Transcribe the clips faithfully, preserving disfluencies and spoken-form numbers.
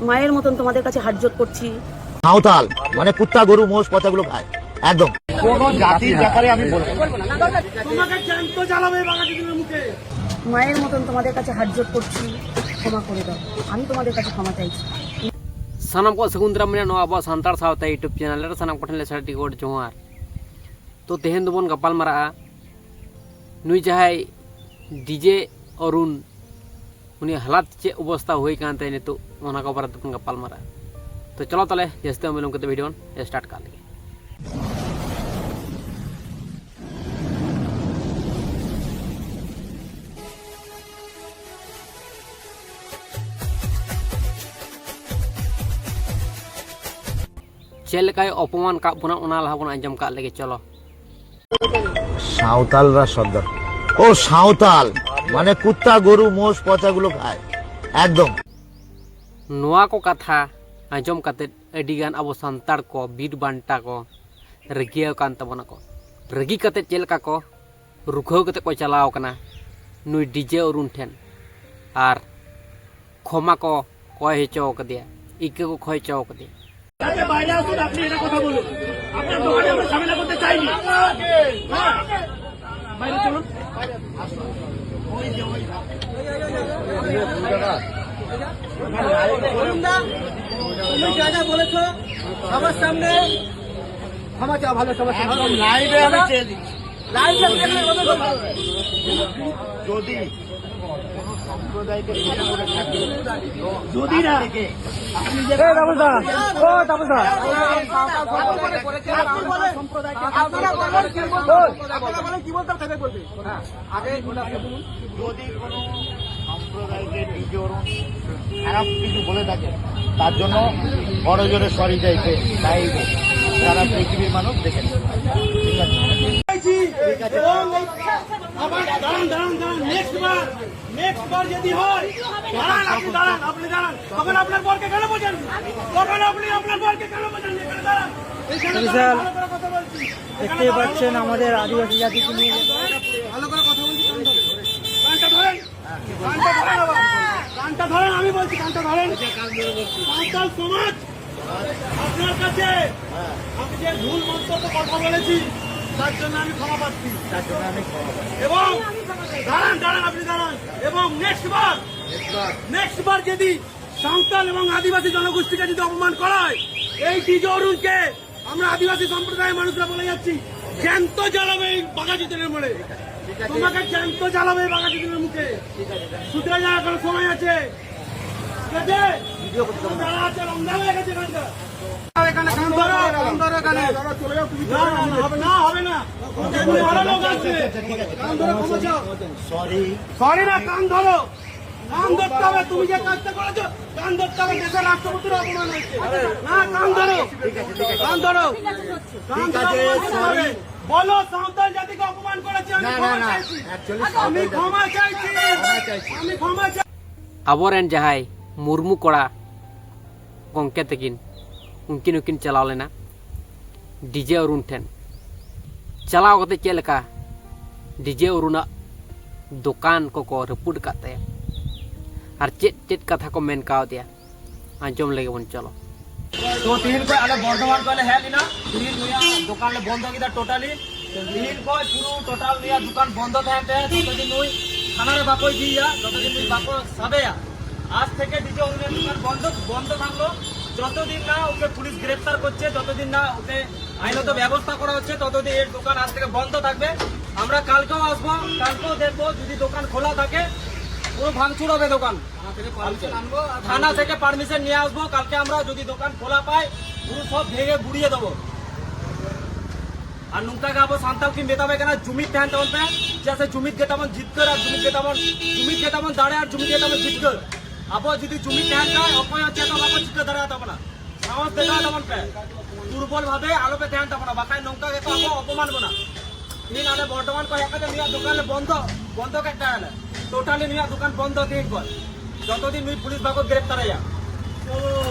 মায়ের মতন তোমাদের কাছে হাত জোড় করছি। সাঁওতাল মানে কুত্তা, গরু, মোষ, পচাগুলো খায় একদম। কোনো জাতির ব্যাপারে আমি বলবো না। তোমাকে জ্যান্ত জ্বালাবে বাঘা টিভির মুখে। মায়ের মতন তোমাদের কাছে হাত জোড় করছি, ক্ষমা করে দাও। আমি তোমাদের কাছে ক্ষমা চাইছি। ᱥᱟᱱᱟᱢ ᱠᱚ ᱥᱟᱹᱜᱩᱱ ᱫᱟᱨᱟᱢ ᱢᱮᱱᱟᱜᱼᱟ ᱱᱚᱣᱟ ᱟᱵᱚᱣᱟᱜ ᱥᱟᱱᱛᱟᱲ ᱥᱟᱶᱛᱟ YouTube ᱪᱮᱱᱮᱞ ᱨᱮ᱾ ᱥᱟᱱᱟᱢ ᱠᱚᱴᱷᱮᱱ ᱞᱮ ᱥᱟᱹᱨᱫᱤ ᱜᱚᱰ ᱡᱚᱦᱟᱨ᱾ ᱛᱚ, ᱛᱮᱦᱮᱧ ᱫᱚᱵᱚᱱ ᱜᱟᱯᱟᱞ ᱢᱟᱨᱟᱜᱼᱟ ᱱᱩᱭ ᱡᱟᱦᱟᱸᱭ ᱰᱤᱡᱮ ᱚᱨᱩᱱ, ᱩᱱᱤ ᱦᱟᱞᱟᱛ ᱪᱮᱫ ᱚᱵᱚᱥᱛᱟ ᱦᱩᱭ ᱠᱟᱱ ᱛᱟᱭᱟ ᱱᱤᱛᱚᱜ, ᱚᱱᱟ ᱠᱚ ᱵᱟᱨᱮ ᱛᱮᱵᱚᱱ ᱜᱟᱯᱟᱞ ᱢᱟᱨᱟᱜᱼᱟ᱾ ᱛᱚ, ᱪᱚᱞᱚ ᱛᱟᱦᱞᱮ ᱡᱟᱹᱥᱛᱤ ᱵᱟᱝ ᱵᱤᱞᱚᱢ ᱠᱟᱛᱮ ᱵᱷᱤᱰᱤᱭᱳ ᱵᱚᱱ ᱥᱴᱟᱨᱴ ᱠᱟᱜ ᱞᱮᱜᱮ᱾ ᱪᱮᱫ ᱞᱮᱠᱟᱭ ᱚᱯᱚᱢᱟᱱ ᱠᱟᱜ ᱵᱚᱱᱟ, ᱚᱱᱟ ᱞᱟᱦᱟ ᱵᱚᱱ ᱟᱸᱡᱚᱢ ᱠᱟᱜ ᱞᱮᱜᱮ, ᱪᱚᱞᱚ᱾ সাঁওতালরা সর্দার। ও সাঁওতাল মানে কুত্তা, গরু, মোষ, পচাগুলো খায় একদম। ᱱᱚᱣᱟ ᱠᱚ ᱠᱟᱛᱷᱟ ᱟᱸᱡᱚᱢ ᱠᱟᱛᱮ ᱟᱹᱰᱤᱜᱟᱱ ᱟᱵᱚ ᱥᱟᱱᱛᱟᱲ ᱠᱚ, ᱵᱤᱨ ᱵᱟᱱᱴᱟ ᱠᱚ ᱨᱟᱹᱜᱤᱭᱟᱹᱣ ᱠᱟᱱ ᱛᱟᱵᱚᱱᱟ ᱠᱚ᱾ ᱨᱟᱹᱜᱤ ᱠᱟᱛᱮ ᱪᱮᱫ ᱞᱮᱠᱟ ᱠᱚ ᱨᱩᱠᱷᱟᱹᱣ ᱠᱟᱛᱮ ᱠᱚ ᱪᱟᱞᱟᱣ ᱠᱟᱱᱟ ᱱᱩᱭ ᱰᱤᱡᱮ ᱚᱨᱩᱱ ᱴᱷᱮᱱ, ᱟᱨ ᱠᱷᱚᱢᱟ ᱠᱚ ᱠᱚᱭ ᱦᱚᱪᱚ ᱠᱟᱫᱮᱭᱟ, ᱤᱠᱟᱹ ᱠᱚ ᱠᱷᱚᱭ ᱦᱚᱪᱚ ᱠᱟᱫᱮᱭᱟ᱾ যাতে বাইরে আসুন, আপনি এটা কথা বলুন। আপনার দোকানে আমরা ঝামেলা করতে চাইনি। হ্যাঁ। বাইরে চলুন। ওই যে, ওই। অরুণদা, তুমি যা যা বলেছো, সবার সামনে ক্ষমা চাও, ভালো, সবার সামনে। একদম লাইভে আমি চেয়ে দিচ্ছি। লাইভে চেয়ে দিচ্ছি। যদি কোনো সম্প্রদায়কে কেন্দ্র করে থাকে, যদি না, আপনি যে এ, তাপস দা, ও, তাপস দা। সম্প্রদায়কে কেন্দ্র করে আপনারা বলেন, কি বলতে হবে? আপনারা বলেন, কি বলতে হবে? সেটাই বলবেন। হ্যাঁ, আগে যদি কোনো সম্প্রদায়কে নিজের খারাপ কিছু বলে থাকে, তার জন্য বড় জোরে সরি চাইছে, তাই যারা পৃথিবীর মানুষ দেখে নেবে। ঠিক আছে? এবং এই আবার দাঁড়ান, দাঁড়ান, দাঁড়ান, নেক্সট বার, নেক্সট বার যদি হয়, দাঁড়ান, আপনি দাঁড়ান, আপনি দাঁড়ান। তখন আপনার বরকে কেন বোঝান? তখন আপনি আপনার বরকে কেন বোঝান? এখানে দাঁড়ান, এখানে দাঁড়ান, বিশাল ভালো করে কথা বলছি। এখানে দেখতেই দাঁড়ান, পাচ্ছেন আমাদের আদিবাসী জাতিকে নিয়ে। ভালো করে কথা বলছি, কানটা ধরেন। কানটা ধরেন, কানটা ধরেন আবার। কানটা ধরেন, আমি বলছি, কানটা ধরেন। সাঁওতাল সমাজ, আপনার কাছে আমি যে ভুল মন্তব্য কথা বলেছি, তার জন্য আমি ক্ষমা প্রার্থী। এবং দাঁড়ান, দাঁড়ান, আপনি দাঁড়ান। এবং নেক্সট বার, নেক্সট বার যদি সাঁওতাল এবং আদিবাসী জনগোষ্ঠীকে যদি অপমান করা হয়, এই ডিজে অরুণকে আমরা আদিবাসী সম্প্রদায়ের মানুষরা বলে যাচ্ছি, জ্যান্ত জ্বালাবে এই বাঘাযতীনের মোড়ে। তোমাকে জ্যান্ত জ্বালাবে এই বাঘাযতীনের মুখে। সুতরাং যাওয়ার কোনো সময় আছে, ঠিক আছে? যারা আছে, রমজান হয়ে গেছে এখানকার। এখানে কান ধরো, কান ধরো এখানে। না, না, না, হবে না, হবে না। এমনি আরো লোক আসবে। কান ধরো, ক্ষমা চাও। সরি না, কান ধরো। কান ধরতে হবে, তুমি যে কাজটা করেছো, কান ধরতে হবে। দেশের রাষ্ট্রপতির অপমান হয়েছে। না, কান ধরো, কান ধরো। কান ধরো, অপমান করতে হবে। বলো, সাঁওতাল জাতিকে অপমান করেছি, আমি না, না, ক্ষমা না, চাইছি। Actually আমি সাঁওতাল জাতি ক্ষমা চাইছি। ক্ষমা চাইছি। আমি ক্ষমা চাই। ᱟᱵᱚᱨᱮᱱ ᱡᱟᱦᱟᱸᱭ ᱢᱩᱨᱢᱩ ᱠᱚᱲᱟ ᱜᱚᱢᱠᱮ ᱛᱟᱹᱠᱤᱱ, ᱩᱱᱠᱤᱱ ᱦᱚᱸᱠᱤᱱ ᱪᱟᱞᱟᱣ ᱞᱮᱱᱟ ᱰᱤᱡᱮ ᱚᱨᱩᱱ ᱴᱷᱮᱱ᱾ ᱪᱟᱞᱟᱣ ᱠᱟᱛᱮ ᱪᱮᱫ ᱞᱮᱠᱟ ᱰᱤᱡᱮ ᱚᱨᱩᱱᱟᱜ ᱫᱚᱠᱟᱱ ᱠᱚᱠᱚ ᱨᱟᱹᱯᱩᱫ ᱟᱠᱟᱫ ᱛᱟᱭᱟ ᱟᱨ ᱪᱮᱫ ᱪᱮᱫ ᱠᱟᱛᱷᱟ ᱠᱚ ᱢᱮᱱ ᱠᱟᱣᱫᱮᱭᱟ, ᱟᱸᱡᱚᱢ ᱞᱮᱜᱮ ᱵᱚᱱ, ᱪᱚᱞᱚ᱾ ᱛᱚ ᱛᱤᱦᱤᱧ ᱠᱷᱚᱱ ᱟᱞᱮ ᱵᱚᱨᱫᱷᱚᱢᱟᱱ ᱠᱷᱚᱱ ᱞᱮ ᱦᱮᱡ ᱞᱮᱱᱟ᱾ ᱛᱤᱦᱤᱧ ᱱᱩᱭᱟᱜ ᱫᱚᱠᱟᱱ ᱞᱮ ᱵᱚᱱᱫᱚ ᱠᱮᱫᱟ ᱴᱳᱴᱟᱞᱤ᱾ ᱛᱤᱦᱤᱧ ᱠᱷᱚᱱ ᱯᱩᱨᱟᱹ ᱴᱳᱴᱟᱞ ᱱᱩᱭᱟᱜ ᱫᱚᱠᱟᱱ ᱵᱚᱱᱫᱚ ᱛᱟᱦᱮᱱ ᱛᱟᱭᱟ, ᱡᱚᱛᱚ ᱫᱤᱱ ᱱᱩᱭ ᱛᱷᱟᱱᱟ ᱨᱮ ᱵᱟᱠᱚ ᱤᱫᱤᱭᱮᱭᱟ, ᱡᱚᱛᱚ ᱫᱤᱱ ᱱᱩᱭ ᱵᱟᱠᱚ ᱥᱟᱵᱮᱭᱟ। আজ থেকে ডিজে অরুণের দোকান বন্ধ, বন্ধ থাকলো। যতদিন না ওকে পুলিশ গ্রেফতার করছে, যতদিন না ওকে আইনত ব্যবস্থা করা হচ্ছে, ততদিন এর দোকান আজ থেকে বন্ধ থাকবে। আমরা কালকেও আসবো, কালকেও দেখবো, যদি দোকান খোলা থাকে পুরো ভাঙচুর হবে দোকান। থানা থেকে পারমিশন নিয়ে আসবো, কালকে আমরা যদি দোকান খোলা পাই পুরো সব ভেঙে গুড়িয়ে দেবো। ᱟᱨ ᱱᱚᱝᱠᱟ ᱜᱮ ᱟᱵᱚ ᱥᱟᱱᱛᱟᱲ ᱠᱤᱱ ᱢᱮᱛᱟ ᱯᱮ ᱠᱟᱱᱟ, ᱡᱩᱢᱤᱫ ᱛᱟᱦᱮᱱ ᱛᱟᱵᱚᱱ ᱯᱮ᱾ ᱪᱮᱫᱟᱜ ᱥᱮ ᱡᱩᱢᱤᱫ ᱜᱮ ᱛᱟᱵᱚᱱ ᱡᱤᱛᱠᱟᱹᱨ, ᱟᱨ ᱡᱩᱢᱤᱫ ᱜᱮ ᱛᱟᱵᱚᱱ, ᱡᱩᱢᱤᱫ ᱜᱮ ᱛᱟᱵᱚᱱ ᱫᱟᱲᱮ, ᱟᱨ ᱡᱩᱢᱤᱫ ᱜᱮ ᱛᱟᱵᱚᱱ ᱡᱤᱛᱠᱟᱹᱨ᱾ ᱟᱵᱚ ᱡᱩᱫᱤ ᱡᱩᱢᱤᱫ ᱛᱟᱦᱮᱱ ᱠᱷᱟᱱ, ᱚᱠᱚᱭ ᱦᱚᱸ ᱪᱮᱫ ᱦᱚᱸ ᱵᱟᱠᱚ ᱪᱤᱠᱟᱹ ᱫᱟᱲᱮᱭᱟᱛᱟ ᱵᱚᱱᱟ᱾ ᱥᱟᱦᱚᱥ ᱫᱮᱠᱷᱟᱣ ᱛᱟᱵᱚᱱ ᱯᱮ, ᱫᱩᱨᱵᱚᱞ ᱵᱷᱟᱵᱮ ᱟᱞᱚ ᱯᱮ ᱛᱟᱦᱮᱱ ᱛᱟᱵᱚᱱᱟ, ᱵᱟᱠᱷᱟᱡ ᱱᱚᱝᱠᱟ ᱜᱮᱠᱚ ᱟᱵᱚ ᱚᱯᱚᱢᱟᱱ ᱵᱚᱱᱟ᱾ ᱛᱤᱦᱤᱧ ᱟᱞᱮ ᱵᱚᱨᱫᱷᱚᱢᱟᱱ ᱠᱷᱚᱱ ᱦᱮᱡ ᱠᱟᱛᱮ ᱱᱩᱭᱟᱜ ᱫᱚᱠᱟᱱ ᱞᱮ ᱵᱚᱱᱫᱚ, ᱵᱚᱱᱫᱚ ᱠᱮᱫ ᱛᱟᱭᱟᱞᱮ᱾ ᱴᱳᱴᱟᱞᱤ ᱱᱩᱭᱟᱜ ᱫᱚᱠᱟᱱ ᱵᱚᱱᱫᱚ ᱛᱤᱦᱤᱧ ᱠᱷᱚᱱ, ᱡᱚᱛᱚ ᱫᱤᱱ ᱱᱩᱭ ᱯᱩᱞᱤᱥ ᱵᱟᱠᱚ ᱜᱨᱮᱯᱛᱟᱨᱮᱭᱟ᱾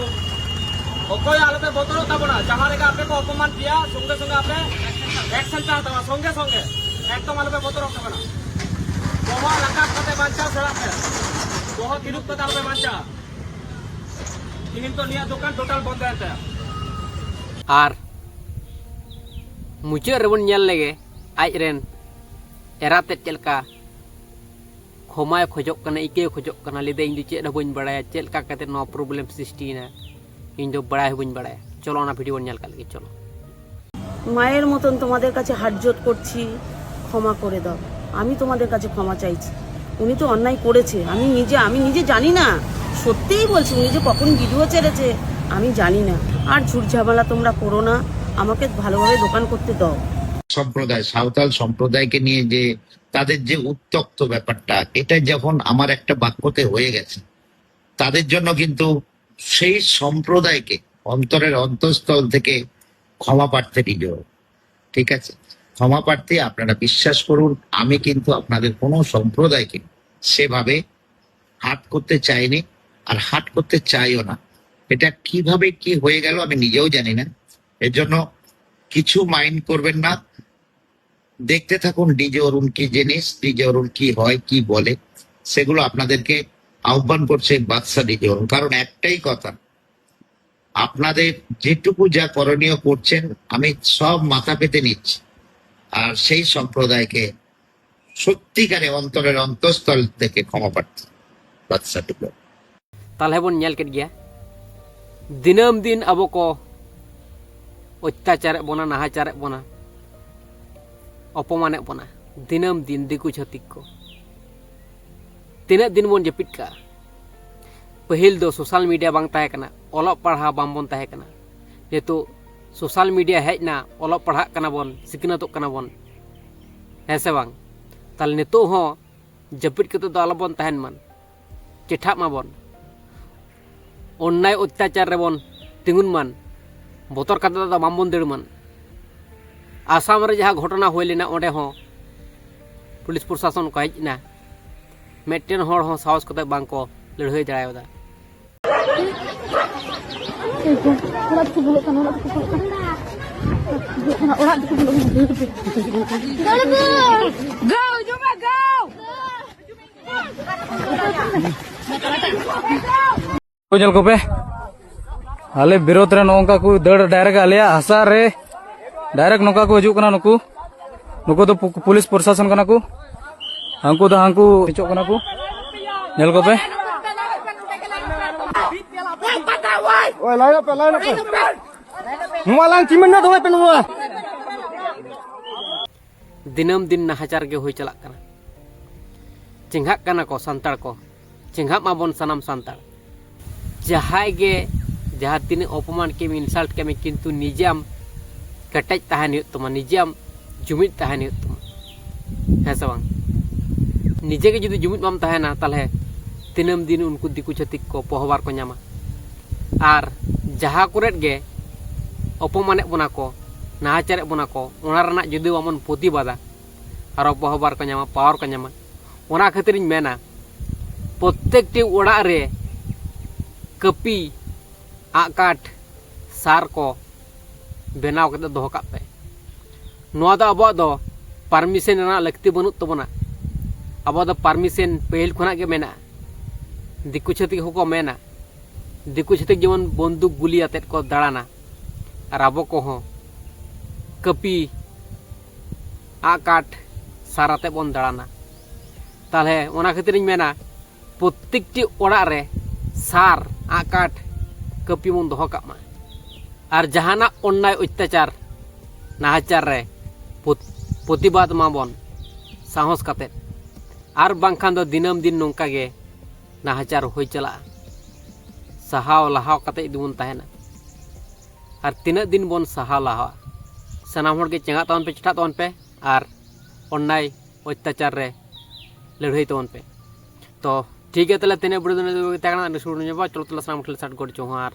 ᱚᱠᱚᱭ ᱟᱞᱚᱯᱮ ᱵᱚᱛᱚᱨᱚᱜ ᱛᱟᱵᱚᱱᱟ, ᱡᱟᱦᱟᱸ ᱨᱮᱜᱮ ᱟᱯᱮ ᱠᱚ ᱚᱯᱚᱢᱟᱱ ᱯᱮᱭᱟ, ᱥᱚᱸᱜᱮ ᱥᱚᱸᱜᱮ ᱟᱯᱮ ᱮᱠᱥᱮᱱ ᱯᱮ ᱦᱟᱛᱟᱣᱟ, ᱥᱚᱸᱜᱮ ᱥᱚᱸᱜᱮ᱾ ᱮᱠᱫᱚᱢ ᱟᱞᱚᱯᱮ ᱵᱚᱛᱚᱨᱚᱜ ᱛᱟᱵᱚᱱᱟ᱾ ᱵᱚᱦᱚᱜ ᱨᱟᱠᱟᱵ ᱠᱟᱛᱮ ᱵᱟᱧᱪᱟᱣ ᱥᱮᱬᱟᱜ ᱯᱮ᱾ ᱵᱚᱦᱚᱜ ᱛᱤᱨᱩᱵ ᱠᱟᱛᱮ ᱟᱞᱚᱯᱮ ᱵᱟᱧᱪᱟᱜᱼᱟ᱾ ᱛᱤᱦᱤᱧ ᱫᱚ ᱱᱤᱭᱟᱹ ᱫᱚᱠᱟᱱ ᱴᱳᱴᱟᱞ ᱵᱚᱱᱫᱚᱭᱮᱱ ᱛᱟᱭᱟ᱾ ᱟᱨ ᱢᱩᱪᱟᱹᱫ ᱨᱮᱵᱚᱱ ᱧᱮᱞ ᱞᱮᱜᱮ ᱟᱡ ᱨᱮᱱ ᱮᱨᱟ ᱛᱮᱫ ᱪᱮᱫ ᱞᱮᱠᱟ ᱠᱷᱚᱢᱟᱭ ᱠᱷᱚᱡᱚᱜ ᱠᱟᱱᱟ, ᱤᱠᱟᱹᱭ ᱠᱷᱚᱡᱚᱜ ᱠᱟᱱᱟ, ᱞᱟᱹᱭᱫᱟ, "ᱤᱧ ᱫᱚ ᱪᱮᱫ ᱦᱚᱸ ᱵᱟᱹᱧ ᱵᱟᱲᱟᱭᱟ, ᱪᱮᱫ ᱞᱮᱠᱟ ᱠᱟᱛᱮ ᱱᱚᱣᱟ ᱯᱨᱚᱵᱞᱮᱢ ᱥᱨᱤᱥᱴᱤᱭᱮᱱᱟ, ᱤᱧ ᱫᱚ ᱵᱟᱲᱟᱭ ᱦᱚᱸ ᱵᱟᱹᱧ ᱵᱟᱲᱟᱭᱟ᱾" চলো, ᱚᱱᱟ ᱵᱷᱤᱰᱤᱭᱳ ᱵᱚᱱ ᱧᱮᱞ ᱠᱟᱜ ᱞᱮᱜᱮ, চলো। মায়ের মতন তোমাদের কাছে হাত জোড় করছি, ক্ষমা করে দাও। আমি তোমাদের কাছে ক্ষমা চাইছি। উনি তো অন্যায় করেছে, আমি নিজে, আমি নিজে জানি না, সত্যিই বলছি, উনি যে কখন ভিডিও ছেড়েছে আমি জানি না। আর ঝুট ঝামেলা তোমরা করো না, আমাকে ভালোভাবে দোকান করতে দাও। সম্প্রদায়, সাঁওতাল সম্প্রদায়কে নিয়ে যে তাদের যে উত্তপ্ত ব্যাপারটা, এটা যখন আমার একটা বাক্যতে হয়ে গেছে, তাদের জন্য কিন্তু সেই সম্প্রদায়কে অন্তরের অন্তঃস্থল থেকে ক্ষমা প্রার্থী দিল। ঠিক আছে, ক্ষমা প্রার্থী। আপনারা বিশ্বাস করুন, আমি কিন্তু আপনাদের কোনো সম্প্রদায়কে সেভাবে হার্ট করতে চাইনি, আর হার্ট করতে চাইও না। এটা কিভাবে কি হয়ে গেল আমি নিজেও জানি না। এর জন্য কিছু মাইন্ড করবেন না। দেখতে থাকুন ডিজে অরুণ কি জিনিস, ডিজে অরুণ কি হয়, কি বলে, সেগুলো আপনাদেরকে আহ্বান করছে বাদশা ডিজে অরুণ। কারণ একটাই কথা, আপনাদের যেটুকু যা করণীয় করছেন, আমি সব মাথা পেতে নিচ্ছি। আর সেই সম্প্রদায়কে সত্যিকারে অন্তরের অন্তঃস্থল থেকে ক্ষমা প্রার্থী বাদশা ডিজে অরুণ। ᱛᱟᱦᱞᱮ ᱵᱚᱱ ᱧᱮᱞ ᱠᱮᱫ ᱜᱮᱭᱟ, ᱫᱤᱱᱟᱹᱢ ᱫᱤᱱ ᱟᱵᱚ ᱠᱚ ᱚᱛᱛᱟᱪᱟᱨᱮᱫ ᱵᱚᱱᱟ, ᱱᱟᱦᱟᱪᱟᱨᱮᱫ ᱵᱚᱱᱟ, ᱚᱯᱚᱢᱟᱱᱮᱫ ᱵᱚᱱᱟ ᱫᱤᱱᱟᱹᱢ ᱫᱤᱱ ᱫᱤᱠᱩ ᱪᱷᱟᱹᱛᱤᱠ ᱠᱚ᱾ ᱛᱤᱱᱟᱹᱜ ᱫᱤᱱ ᱵᱚᱱ ᱡᱟᱹᱯᱤᱫ ᱠᱟᱜᱼᱟ? ᱯᱟᱹᱦᱤᱞ ᱫᱚ ᱥᱳᱥᱟᱞ ᱢᱤᱰᱤᱭᱟ ᱵᱟᱝ ᱛᱟᱦᱮᱸ ᱠᱟᱱᱟ, ᱚᱞᱚᱜ ᱯᱟᱲᱦᱟᱣ ᱵᱟᱝ ᱵᱚᱱ ᱛᱟᱦᱮᱸ ᱠᱟᱱᱟ᱾ ᱱᱤᱛᱚᱜ ᱥᱳᱥᱟᱞ ᱢᱤᱰᱤᱭᱟ ᱦᱮᱡ ᱮᱱᱟ, ᱚᱞᱚᱜ ᱯᱟᱲᱦᱟᱜ ᱠᱟᱱᱟ ᱵᱚᱱ, ᱥᱤᱠᱷᱱᱟᱹᱛᱚᱜ ᱠᱟᱱᱟ ᱵᱚᱱ, ᱦᱮᱸ ᱥᱮ ᱵᱟᱝ? ᱛᱟᱦᱞᱮ ᱱᱤᱛᱚᱜ ᱦᱚᱸ ᱡᱟᱹᱯᱤᱫ ᱠᱟᱛᱮ ᱫᱚ ᱟᱞᱚ ᱵᱚᱱ ᱛᱟᱦᱮᱱ ᱢᱟ, ᱪᱮᱴᱷᱟᱜ ᱢᱟᱵᱚᱱ, ᱚᱱᱱᱟᱭ ᱚᱛᱛᱟᱪᱟᱨ ᱨᱮᱵᱚᱱ ᱛᱤᱸᱜᱩᱱ ᱢᱟ, ᱵᱚᱛᱚᱨ ᱠᱟᱛᱮ ᱫᱚ ᱵᱟᱝᱵᱚᱱ ᱫᱟᱹᱲ ᱢᱟ᱾ ᱟᱥᱟᱢ ᱨᱮ ᱡᱟᱦᱟᱸ ᱜᱷᱚᱴᱚᱱᱟ ᱦᱩᱭ ᱞᱮᱱᱟ, ᱚᱸᱰᱮ ᱦᱚᱸ ᱯᱩᱞᱤᱥ ᱯᱨᱚᱥᱟᱥᱚᱱ ᱠᱚ ᱦᱮᱡ ᱮᱱᱟ, ᱢᱤᱫᱴᱮᱱ ᱦᱚᱲ ᱦᱚᱸ ᱥᱟᱦᱚᱥ ᱠᱟᱛᱮ ᱵᱟᱝ ᱠᱚ ᱞᱟᱹᱲᱦᱟᱹᱭ ᱫᱟᱲᱮᱭᱟᱫᱟ᱾ ᱚᱲᱟᱜ ᱛᱮᱠᱚ ᱵᱚᱞᱚᱜ ᱠᱟᱱᱟ, ᱚᱲᱟᱜ ᱛᱮᱠᱚ ᱵᱚᱞᱚᱜ ᱠᱟᱱᱟ᱾ Go, Juma, go! ᱧᱮᱞ ᱠᱚᱯᱮ, ᱟᱞᱮ ᱵᱤᱨᱳᱫᱷ ᱨᱮ ᱱᱚᱜᱼᱚ ᱱᱚᱝᱠᱟ ᱠᱚ ᱫᱟᱹᱲ direct ᱟᱞᱮᱭᱟᱜ ᱦᱟᱥᱟ ᱨᱮ, direct ᱱᱚᱝᱠᱟ ᱠᱚ ᱦᱤᱡᱩᱜ ᱠᱟᱱᱟ ᱱᱩᱠᱩ᱾ ᱱᱩᱠᱩ ᱫᱚ ᱯᱩ-, ᱯᱩᱞᱤᱥ ᱯᱨᱚᱥᱟᱥᱚᱱ ᱠᱟᱱᱟ ᱠᱚ᱾ ᱦᱟᱱᱠᱩ ᱫᱚ ᱦᱟᱱᱠᱩ ᱦᱤᱡᱩᱜ ᱠᱟᱱᱟ ᱠᱚ᱾ ᱧᱮᱞ ᱠᱚᱯᱮ᱾ ᱳᱭ, line up ᱯᱮ, line up ᱯᱮ᱾ ᱱᱚᱣᱟ line ᱪᱤᱢᱮᱱ ᱧᱚᱜ ᱫᱚᱦᱚᱭ ᱯᱮ ᱱᱚᱣᱟ᱾ ᱫᱤᱱᱟᱹᱢ ᱫᱤᱱ ᱱᱟᱦᱟᱪᱟᱨ ᱜᱮ ᱦᱩᱭ ᱪᱟᱞᱟᱜ ᱠᱟᱱᱟ᱾ ᱪᱮᱸᱜᱷᱟᱜ ᱠᱟᱱᱟ ᱠᱚ ᱥᱟᱱᱛᱟᱲ ᱠᱚ, ᱪᱮᱸᱜᱷᱟᱜ ᱢᱟᱵᱚᱱ ᱥᱟᱱᱟᱢ ᱥᱟᱱᱛᱟᱲ᱾ ᱡᱟᱦᱟᱸᱭ ᱜᱮ ᱡᱟᱦᱟᱸ ᱛᱤᱱᱟᱹᱜ ᱚᱯᱚᱢᱟᱱ ᱠᱮᱢ, insult ᱠᱮᱢ, ᱠᱤᱱᱛᱩ ᱱᱤᱡᱮ ᱟᱢ ᱠᱮᱴᱮᱡ ᱛᱟᱦᱮᱱ ᱦᱩᱭᱩᱜ ᱛᱟᱢᱟ, ᱱᱤᱡᱮ ᱟᱢ ᱡᱩᱢᱤᱫ ᱛᱟᱦᱮᱱ ᱦᱩᱭᱩᱜ ᱛᱟᱢᱟ, ᱦᱮᱸ ᱥᱮ ᱵᱟᱝ? ᱱᱤᱡᱮ ᱜᱮ ᱡᱩᱫᱤ ᱡᱩᱢᱤᱫ ᱵᱟᱢ ᱛᱟᱦᱮᱱᱟ, ᱛᱟᱦᱚᱞᱮ ᱫᱤᱱᱟᱹᱢ ᱫᱤᱱ ᱩᱱᱠᱩ ᱫᱤᱠᱩ ᱪᱷᱟᱹᱛᱤᱠ ᱠᱚ ᱯᱚᱦᱚᱵᱟᱨ ᱠᱚ ᱧᱟᱢᱟ᱾ ᱟᱨ ᱡᱟᱦᱟᱸ ᱠᱚᱨᱮᱫ ᱜᱮ ᱚᱯᱚᱢᱟᱱᱮᱫ ᱵᱚᱱᱟ ᱠᱚ, ᱱᱟᱦᱟᱪᱟᱨᱮᱫ ᱵᱚᱱᱟ ᱠᱚ, ᱚᱱᱟ ᱨᱮᱱᱟᱜ ᱡᱩᱫᱤ ᱵᱟᱵᱚᱱ ᱯᱨᱚᱛᱤᱵᱟᱫᱟ, ᱟᱨᱚ ᱯᱚᱦᱚᱵᱟᱨ ᱠᱚ ᱧᱟᱢᱟ, power ᱠᱚ ᱧᱟᱢᱟ᱾ ᱚᱱᱟ ᱠᱷᱟᱹᱛᱤᱨᱤᱧ ᱢᱮᱱᱟ, ᱯᱨᱚᱛᱮᱠᱴᱤ ᱚᱲᱟᱜ ᱨᱮ ᱠᱟᱹᱯᱤ, ᱟᱜ ᱠᱟᱴ, ᱥᱟᱨ ᱠᱚ ᱵᱮᱱᱟᱣ ᱠᱟᱛᱮ ᱫᱚᱦᱚ ᱠᱟᱜ ᱯᱮ᱾ ᱱᱚᱣᱟ ᱫᱚ ᱟᱵᱚᱣᱟᱜ ᱫᱚ permission ᱨᱮᱱᱟᱜ ᱞᱟᱹᱠᱛᱤ ᱵᱟᱹᱱᱩᱜ ᱛᱟᱵᱚᱱᱟ᱾ ᱟᱵᱚᱣᱟᱜ ᱫᱚ permission ᱯᱟᱹᱦᱤᱞ ᱠᱷᱚᱱᱟᱜ ᱜᱮ ᱢᱮᱱᱟᱜᱼᱟ᱾ ᱫᱤᱠᱩ ᱪᱷᱟᱹᱛᱤᱠ ᱦᱚᱸᱠᱚ ᱢᱮᱱᱟ, ᱫᱤᱠᱩ ᱪᱷᱟᱹᱛᱤᱠ ᱡᱮᱢᱚᱱ ᱵᱚᱱᱫᱩᱠ ᱜᱩᱞᱤ ᱟᱛᱮᱫ ᱠᱚ ᱫᱟᱬᱟᱱᱟ, ᱟᱨ ᱟᱵᱚ ᱠᱚᱦᱚᱸ ᱠᱟᱹᱯᱤ, ᱟᱜ ᱠᱟᱴ, ᱥᱟᱨ ᱟᱛᱮᱫ ᱵᱚᱱ ᱫᱟᱬᱟᱱᱟ᱾ ᱛᱟᱦᱚᱞᱮ ᱚᱱᱟ ᱠᱷᱟᱹᱛᱤᱨᱤᱧ ᱢᱮᱱᱟ, ᱯᱨᱚᱛᱮᱠᱴᱤ ᱚᱲᱟᱜ ᱨᱮ ᱥᱟᱨ, ᱟᱜ ᱠᱟᱴ, ᱠᱟᱹᱯᱤ ᱵᱚᱱ ᱫᱚᱦᱚ ᱠᱟᱜ ᱢᱟ᱾ ᱟᱨ ᱡᱟᱦᱟᱱᱟᱜ ᱚᱱᱱᱟᱭ, ᱚᱛᱛᱟᱪᱟᱨ, ᱱᱟᱦᱟᱪᱟᱨ ᱨᱮ ᱯᱨᱚᱛ-, ᱯᱨᱚᱛᱤᱵᱟᱫ ᱢᱟᱵᱚᱱ ᱥᱟᱦᱚᱥ ᱠᱟᱛᱮᱫ, ᱟᱨ ᱵᱟᱝᱠᱷᱟᱱ ᱫᱚ ᱫᱤᱱᱟᱹᱢ ᱫᱤᱱ ᱱᱚᱝᱠᱟ ᱜᱮ ᱱᱟᱦᱟᱪᱟᱨ ᱦᱩᱭ ᱪᱟᱞᱟᱜᱼᱟ᱾ ᱥᱟᱦᱟᱣ ᱞᱟᱦᱟᱣ ᱠᱟᱛᱮᱫ ᱡᱩᱫᱤ ᱵᱚᱱ ᱛᱟᱦᱮᱱᱟ, ᱟᱨ ᱛᱤᱱᱟᱹᱜ ᱫᱤᱱ ᱵᱚᱱ ᱥᱟᱦᱟᱣ ᱞᱟᱦᱟᱜᱼᱟ? ᱥᱟᱱᱟᱢ ᱦᱚᱲ ᱜᱮ ᱪᱮᱸᱜᱷᱟᱜ ᱛᱟᱵᱚᱱ ᱯᱮ, ᱪᱮᱴᱷᱟᱜ ᱛᱟᱵᱚᱱ ᱯᱮ, ᱟᱨ ᱚᱱᱱᱟᱭ, ᱚᱛᱛᱟᱪᱟᱨ ᱨᱮ ᱞᱟᱹᱲᱦᱟᱹᱭ ᱛᱟᱵᱚᱱ ᱯᱮ᱾ ᱛᱚ ᱴᱷᱤᱠ ᱜᱮᱭᱟ, ᱛᱟᱦᱚᱞᱮ ᱛᱮᱦᱮᱧᱟᱜ video ᱫᱚ ᱱᱤᱱᱟᱹᱜ ᱜᱮ ᱛᱟᱦᱮᱸ ᱠᱟᱱᱟ᱾ ᱟᱹᱰᱤ ᱥᱩᱨ ᱧᱚᱜ ᱪᱚᱞᱚ ᱛᱟᱦᱚᱞᱮ ᱥᱟᱱᱟᱢ ᱴᱷᱮᱱ ᱥᱟᱴ ᱜᱚᱰ ᱡᱚᱦᱟᱨ᱾